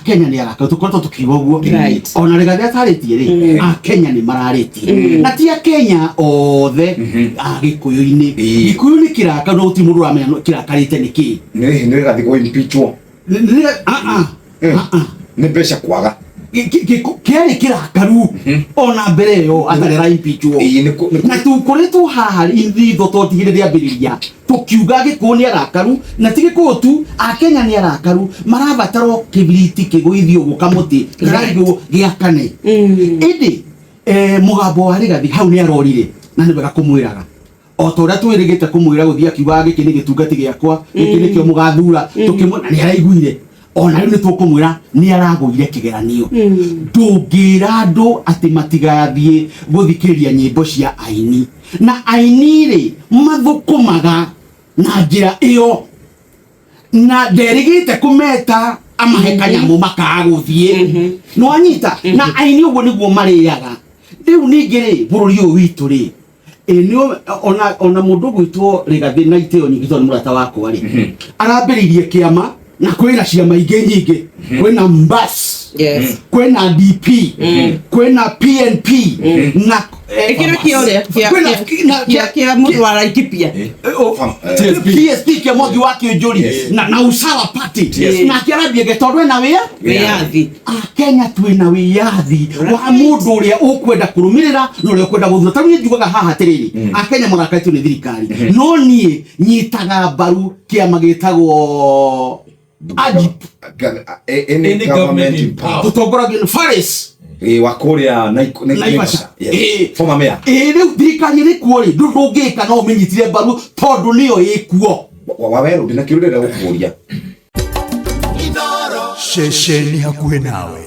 Akenya nĩ arakaru, tũkoretwo tũkiuga ũguo. Ona Rigathĩ atarĩtie rĩ, Akenya nĩ mararĩtie, na ti Akenya othe, Agĩkũyũ-inĩ. Gĩkũyũ nĩ kĩrakaru, no gũtirĩ mũndũ ũramenya kĩrakarĩte nĩ kĩĩ. Nĩ Rigathĩ kũ impeachwo. Ah, ah. Ah, ah. Nĩ mbeca kwaga. Kĩarĩ kĩrakaru ona mbere ĩyo atarĩ araimpeachwo. Ĩĩ, nĩ kũ- nĩ kũ- Na tũkoretwo haha ithitho tondũ ti hĩndĩ rĩambĩrĩria tũkiuga Gĩkũyũ nĩ arakaru, na ti Gĩkũyũ tu, Akenya nĩ arakaru, marabatara kĩbiriti kĩgũithio ũguo kamũtĩ kĩraigwo gĩakane. Ĩndĩ mũgambo wa Rigathi hau nĩ arorire, na nĩ wega kũmwĩraga o ta ũrĩa twĩrĩgĩte kũmwĩra gũthiĩ akiugaga gĩkĩ nĩ gĩtungati gĩakwa, gĩkĩ nĩkĩo mũgathura, tũkĩmwĩra na nĩ araiguire. Ona rĩu nĩ tũkũmwĩra nĩ aragũire kĩgeranio. Ndũngĩra andũ atĩ matigathiĩ gũthikĩrĩria nyĩmbo cia aini, na aini rĩ mathũkũmaga na njĩra ĩyo, na nderĩgĩte kũmeta amahe kanyamũ makaga gũthiĩ. Nĩwanyita? Na aini ũguo nĩguo marĩaga. Rĩu ningĩ rĩ, bũrũri ũyũ witũ rĩ, ĩ nĩ ona mũndũ ũgwĩtwo Rigathĩ na itĩo nyingĩ tondũ nĩ mũrata wakwa rĩ, arambĩrĩirie kĩama na kwĩna ciama ingĩ nyingĩ, kwĩna mbas, kwĩna DP, kwĩna PNP na Ĩkĩra kĩa ũrĩa kĩa mũndũ wa Laikipia. TSP kĩa Mwangi wa Kĩũnjũri na Usawa Party, nake arambia tondũ ena wĩa Wĩyathi. Akenya twĩna wĩyathi wa mũndũ ũrĩa ũkwenda kũrũmĩrĩra na ũrĩa ũkwenda gũthura. Tarĩu niĩ njugaga haha atĩrĩrĩ, Akenya mũrakarĩtio nĩ thirikari, no niĩ nyitaga mbaru kĩama gĩtagwo Agip. Any Any government government in in power. Tũtongoragio nĩ Faris. Wa kũrĩa Naivasha. Naivasha. Yes. Former mayor. Ĩ rĩu thirikari ĩrĩ kuo rĩ, ndũngĩka no ũmĩnyitire mbaru tondũ nĩyo ĩkuo. Wawerũ ndĩna kĩũria ndĩrenda gũkũria. Ceceni hakuhĩ nawe.